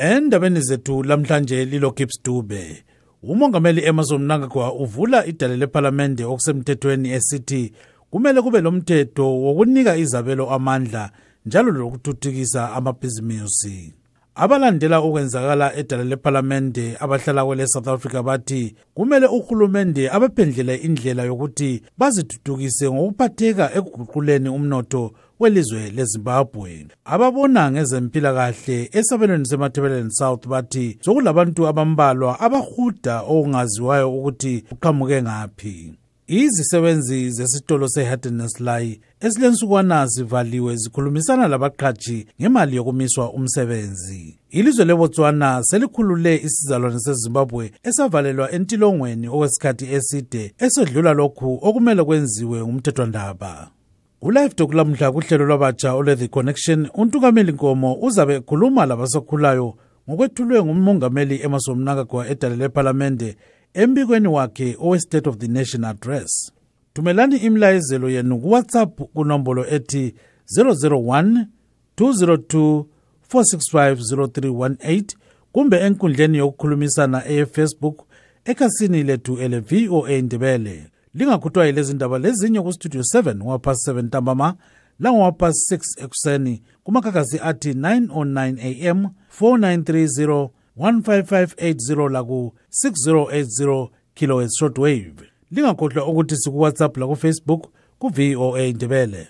Endabeni zethu lamhlanje lilo Gibbs Dube. Umongameli Emmerson Mnangagwa uvula idale leParlamente okusemthethweni esithi kumele kube lomthetho wokunika izabelo amandla njalo lokuthuthukisa amabhizinisi. Abalandela okwenzakala edale leParlamente abahlala kwele South Africa bathi kumele uhulumende abaphendlele indlela yokuthi bazithuthukise ngokuphatheka ekuguquleni umnotho welizwe leZimbabwe. Ababona ngezempilakahle esabelweni seMatabeleland South bathi sokulabantu abambalwa abahuda okungaziwayo ukuthi uqhamuke ngaphi. Izisebenzi zesitolo seHarteneslay esilensukwana zivaliwe zikhulumisana labaqhashi ngemali yokumiswa umsebenzi. Ilizwe leBotswana selikhulule isizalwane seZimbabwe esavalelwa entilongweni okwesikhathi eside esedlula lokhu okumele kwenziwe ngumthethwandaba. Ulive Talk lamhla kuhlelo lwabatsha ole The Connection uNtukameli Nkomo uzabe ekhuluma labasakhulayo ngokwethulwe ngumongameli Emmerson Mnangagwa edale leParlamente embikweni wakhe owe-State of the Nation Address. Tumelani imlayezelo yenu kuWhatsApp kunombolo ethi 001 202 465 0318 kumbe enkundleni yokukhulumisana eFacebook ekhasini lethu ele VOA Ndebele. Lingakhutwa yilezi ndaba lezinye ku Studio 7 ngapast 7 ntambama la ngapast 6 ekuseni kumakhakhasi athi 9:09 AM 4930 15580 laku 6080 kHz shortwave. Lingakhohlwa ukuthi siku WhatsApp la ku Facebook ku VOA Ndebele.